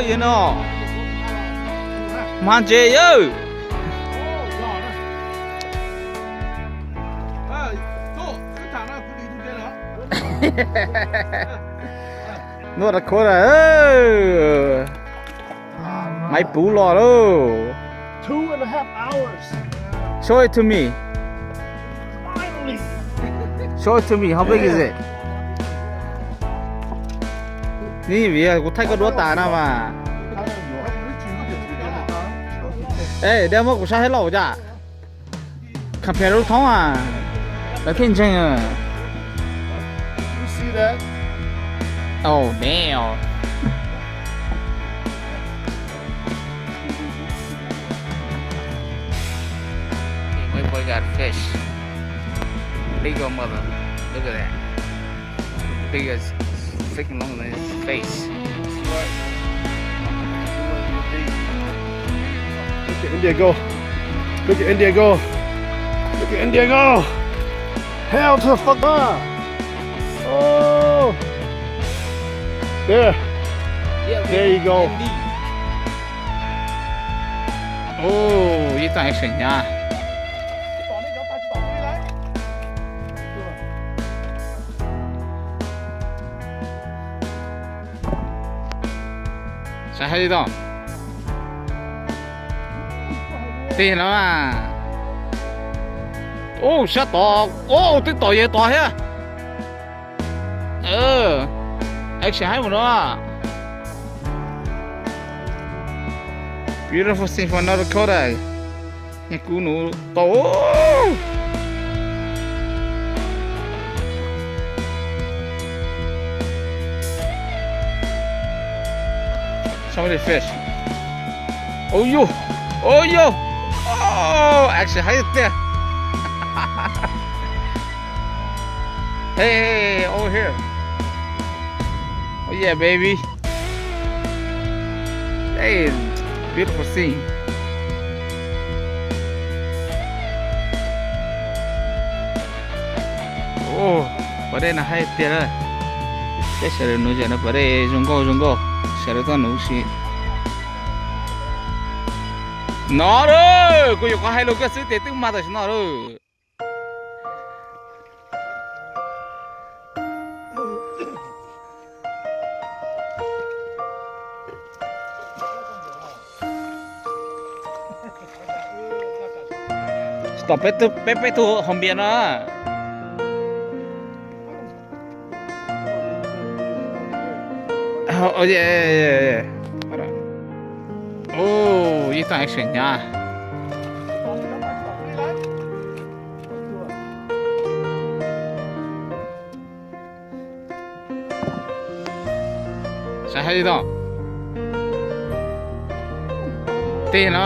Yog no, mas ntse yawg. Noj rau khov na. Maiv puv los lauj. Two and a half hours. Show it to me. Finally. Show it to me. How big is it? Ni vim kuv thaij koj duab tas na mas. Es, dej muab kuv saib thiab lauj cas. Compare lub thoob a, lawv thiaj ntseeg. You see that? Oh, damn. Hey, my boy got fish. Big old mother. Look at that. Big as freaking long in his face. Look at India go. Look at India go. Look at India go. Hell to the fuck up. Oh. There. There you go. Oh, ib tug action nyab. Saib hais li tau. Tig no. Ub, sab tod. Ub, twb tom yawg tod thiab. Action hais mus no. Beautiful scene from North Dakota. Nyaj kub nus tau. So many fish. Oh yo. Oh yo. Oh, action hais tiag. Hey, hey, hey, over here. Oh yeah, baby. Hey, beautiful scene. Ua, pas dej no haib tiag lawm. Peb sawv daws nuv zam no pas dej zoo nkauj zoo nkauj, sawv daws tuaj nuv si. No lawm, kuv yuav qhov hais lus koj xwb tes twb mag tam sim no lawm. Tsis tom peb, peb tug hauv npias no. Ib tug action nyab. Saib hais li tau. Tig no.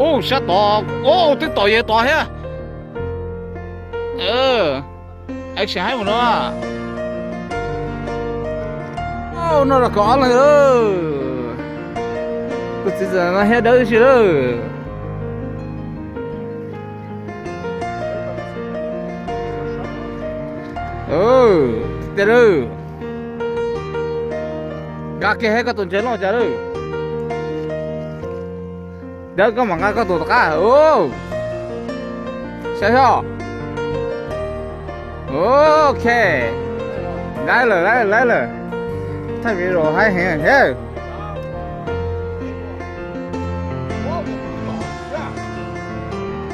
Ub, sab tod. Ub, twb tom yawg tod thiab. Action hais mus no. Noj los kaum ob leeg lawm. Tus txiv ntxawm no thiab dawb si lawm. Tiag lawm. Nqa kiag thiab koj tus ntseg loj cas lawm. Dawb koj mam nqa koj tus tom qab. Saib xwb. Ok. Laib lawm, laib lawm, laib lawm. Thaij video haib heev thiab.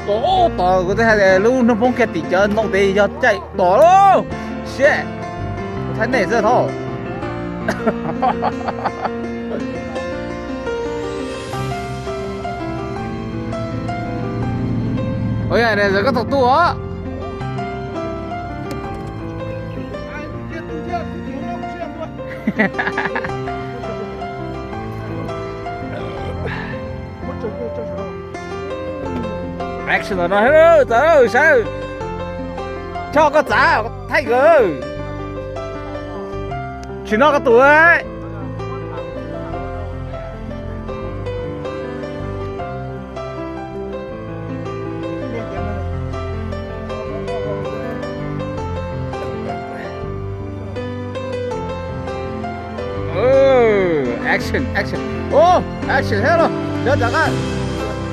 Tom, tom kuv twb hais tias lub hnub poob kiag tim cov ntoo tes yog caij tom lauj. Shit. Kuv thaij nej xwb thaub. Ua yog koj thaum tuaj os. Action no, txawm saib. Choj koj txav thaij kawg. Tsis noj koj tus. Action, action. Oh, action thiab lauj. Dawb rov qab.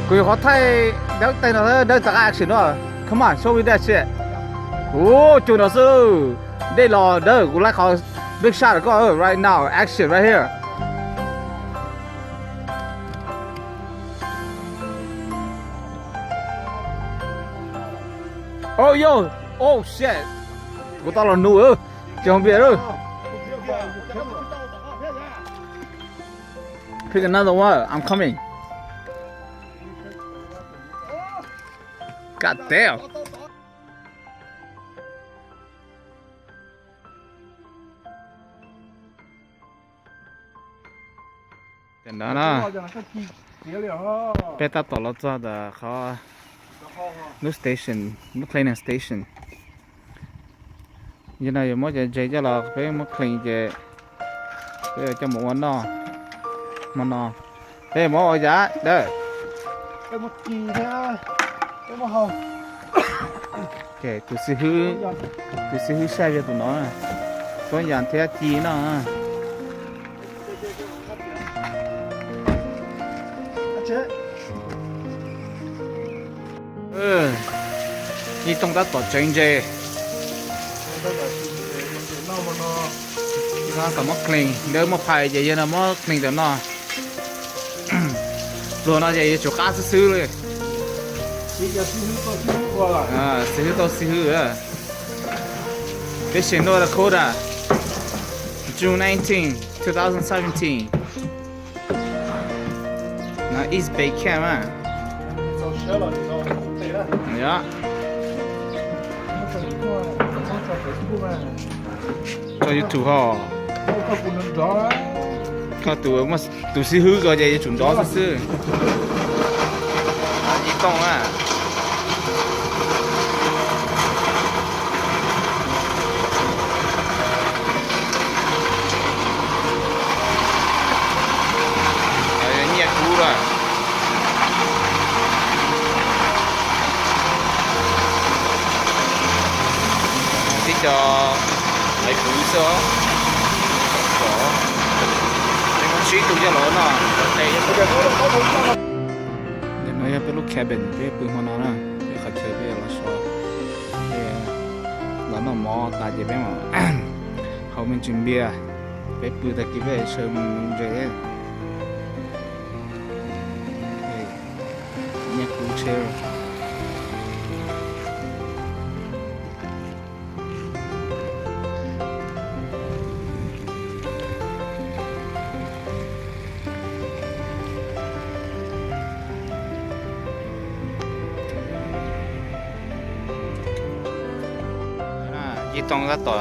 Kuv yuav qhov thaij dawb tej no, dawb rov qab action no. Come on, show me that shit. Oh, cug no xwb. Dej los dawb, kuv laib qhov big shot koj, right now. Action right here. Oh, yo. Oh, shit. Kuv tau los nug, ces ho npias lawm. Pick another one. I'm coming. God damn. Tam no na, peb tab tom los txog ntawm qhov lub station, lub cleaning station. Yog no yuav muab cov ntses coj los peb muab clean ces peb yuav coj mus ua noj, hmo no peb yuav muab ua yam dawb. Tus xib hwb, tus xib hwb saib yog tus no, tuab yas thiab ci no. Ib Tooj tab tom tseev ntses. Tab tom muab clean, ntawd muaj phais ces yog no muab clean ntawm no. Pluag no ces yuav tsum qab xwb xwb li. Xib hwb tau xib hwb. Fishing North Dakota, June nineteen, two thousand seventeen. No East Bay Camp a. Yog. Tso YouTube ho. Koj tus, tus xib hwb ko ces yuav tsum nrov xwb xwb. Ib Tooj a. Nyiaj kub lawm. Tib co laiv puv xwb os. Peb muab tsib tug coj los noj. Ntawm no yog peb lub cabin, peb pw hmo no na, peb qhov chaw peb los so. Peb los noj mov tas ces peb mam haus me ntsis npias, peb pw tag kis peb sawv mus nuv ntses. Nyiaj kub tsheb. Ib Tooj tab tom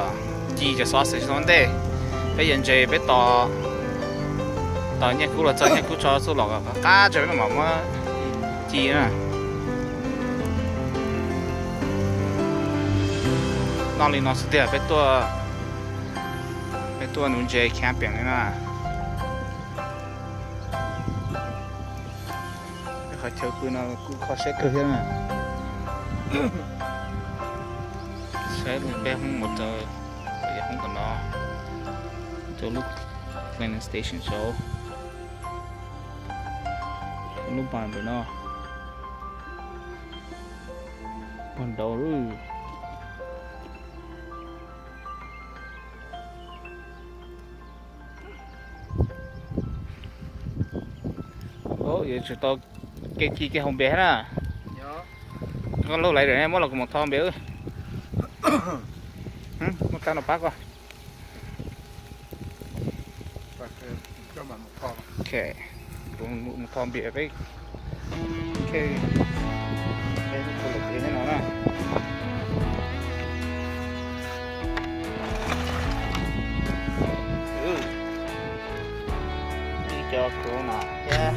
ci cov xov xwm ua ntej. Peb yuav ntses peb tos, tos Nyiaj Kub los txog, Nyiaj Kub tso xub los qab tso peb mam muab ci na. Noj li no xwb tiag, peb tuaj, peb tuaj nuv ntses camping li na. Qhov chaw pw no kuj kho siab kawg thiab na. Saib peb hoob mus rau, hoob tom no, rau lub cleaning station saud, lub pas ntawm no, pas nraud. Yuav tsum tau kev ci kev haus npias thiab na. Koj lub laiv muab los kuv mus tho npias. Muab kab no pab koj. Kuv mus tho npias peb. Ib co corona thiab.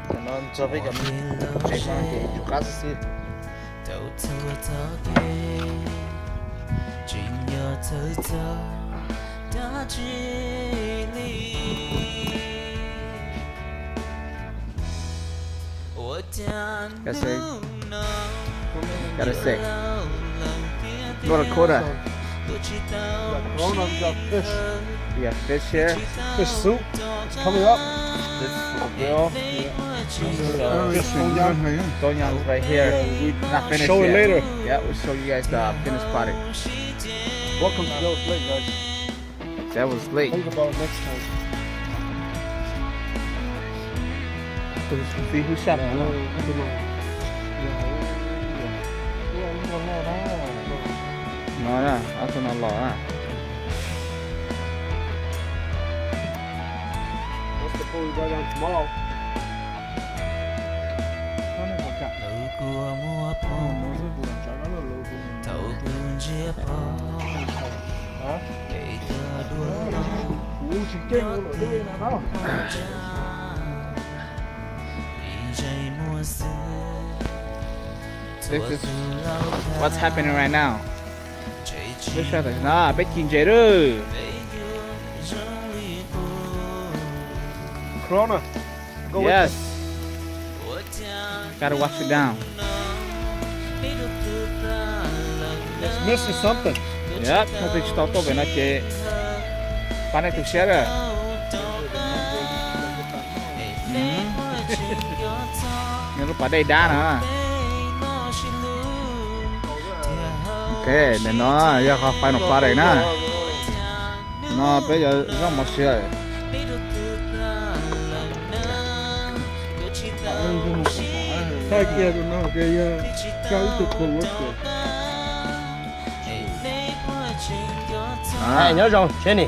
Tam no txog peb cov ntses no ces tsum qab xwb xwb. Tsis yog txhawj txog dab tsi li, ua Gotta say, gotta say. Not a quota. Corona, we got fish. We got fish here. Fish soup is coming up. This is for the grill. Yeah. This is, uh, fish tongyang. Tongyang is right here. Yeah, we, not finished yet. Show it later. Yeah, we'll show you guys the finished product. Welcome to Devil's Lake, guys. That was late. Think about it next time. Tus txiv hwb sab no. No na, ob tug no los na. That's the boat we got on tomorrow. This is what's happening right now. Peb sab tam no, peb ci ntses lawm. Corona. Go with it. Yes. Gotta wash it down. It's missing something. Yep, no twg tsis tau tuaj pem no ces pab nej tu siab lawm. Nws lub pas dej dab no. Ok, ntawm no yog qhov final product na. No peb yuav zoj mov siav. Thaij kiag tus no hais tias yog koj ib tug coworker. Nyob zoo Jenny,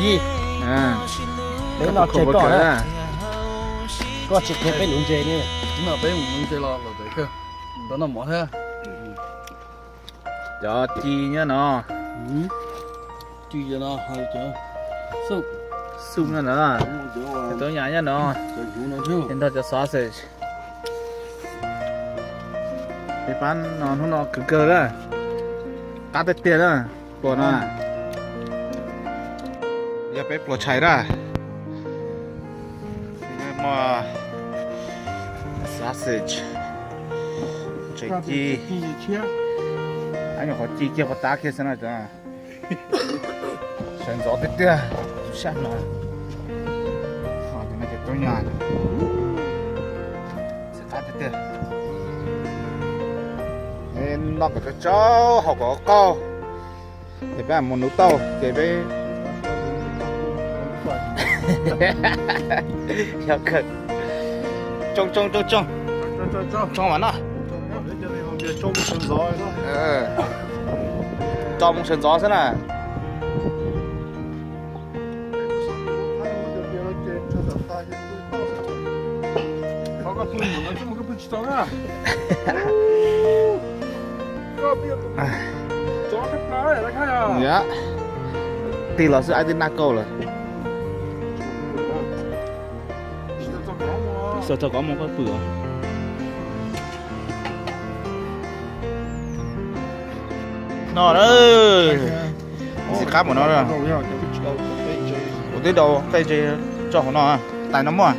Yi. Peb no tseg koj na. Koj tsis qhia peb nuv ntses ne. No peb mus nuv ntses los los tsev kawg. Ntawd noj mov thiab. Cov ci nyob no. Ci no, cov soup. Soup nyob no. Cov tub nyam nyob no. Ces nrog cov sausage. Peb pab no hnub no khwv kawg lawm. Qab tiag tiag na. Pluas no. Yog peb pluas tshais na. Muaj sausage, ntses ci. Ab, nyuam qhuav ci kiag puas tab kiag xwb na. Sawv ntxov tiag tiag tus sab no. Tus no ces tub nyam. Txiv qab tiag tiag. Noj kom tsau tsau, haus kom qaug. Ces peb mus nuv tauj ces peb yog kawg. Tsoo tsoo tsoo tsoo. Tsoo mas no. Tso mus sawv ntxov xwb na. Tig los xwb, aib twb naj kauj lawm. Xav tso kov mus koj pw os. No na, txiv qab mus no. Kuv twb dau qej ntses tso hauv no. Tais no muaj.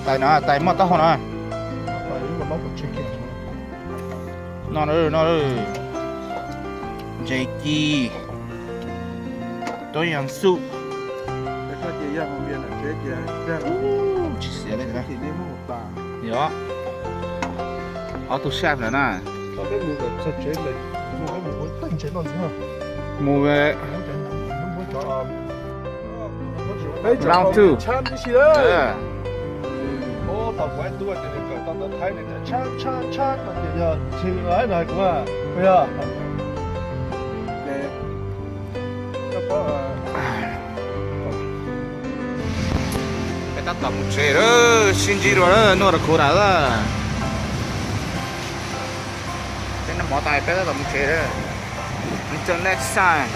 Tais no, tais muaj taub hau no. No, no, ntses ci, tub nyam soup. Tsis xiav li. Yog ob tug chef ntawd na. Mus round two. Peb tab tom mus tsev lawm, sib ntsib dua lawm, noj rau kuv lawm. Peb noj mov tas peb tab tom mus tsev lawm. Until next time.